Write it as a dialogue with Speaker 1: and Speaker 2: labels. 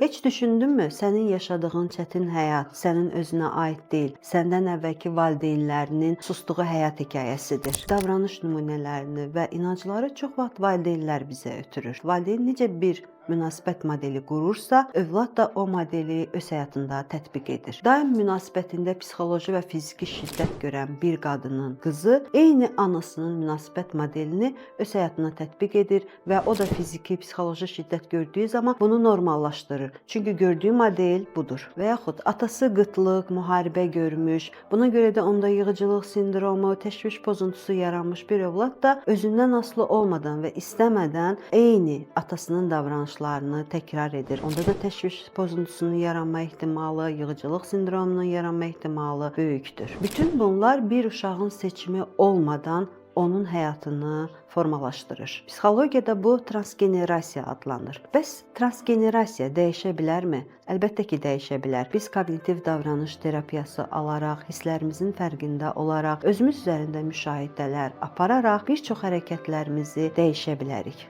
Speaker 1: Heç düşündünmü, sənin yaşadığın çətin həyat sənin özünə aid deyil, səndən əvvəlki valideynlərinin susduğu həyat hekayəsidir. Davranış nümunələrini və inancları çox vaxt valideynlər bizə ötürür. Valideyn necə bir münasibət modeli qurursa, övlad da o modeli öz həyatında tətbiq edir. Daim münasibətində psixoloji və fiziki şiddət görən bir qadının qızı eyni anasının münasibət modelini öz həyatına tətbiq edir və o da fiziki, psixoloji şiddət gördüyü zaman bunu normallaşdırır. Çünki gördüyü model budur. Və yaxud atası qıtlıq, müharibə görmüş, buna görə də onda yığıcılıq sindromu, təşviş pozuntusu yaranmış bir övlad da özündən asılı olmadan və istəmədən eyni atasının davranışlarını təkrar edir. Onda da təşviş pozuntusunun yaranma ehtimalı, yığıcılıq sindromunun yaranma ehtimalı böyükdür. Bütün bunlar bir uşağın seçimi olmadan onun həyatını formalaşdırır. Psixologiyada bu transgenerasiya adlanır. Bəs transgenerasiya dəyişə bilərmi? Əlbəttə ki, dəyişə bilər. Biz koqnitiv davranış terapiyası alaraq, hisslərimizin fərqində olaraq, özümüz üzərində müşahidələr apararaq bir çox hərəkətlərimizi dəyişə bilərik.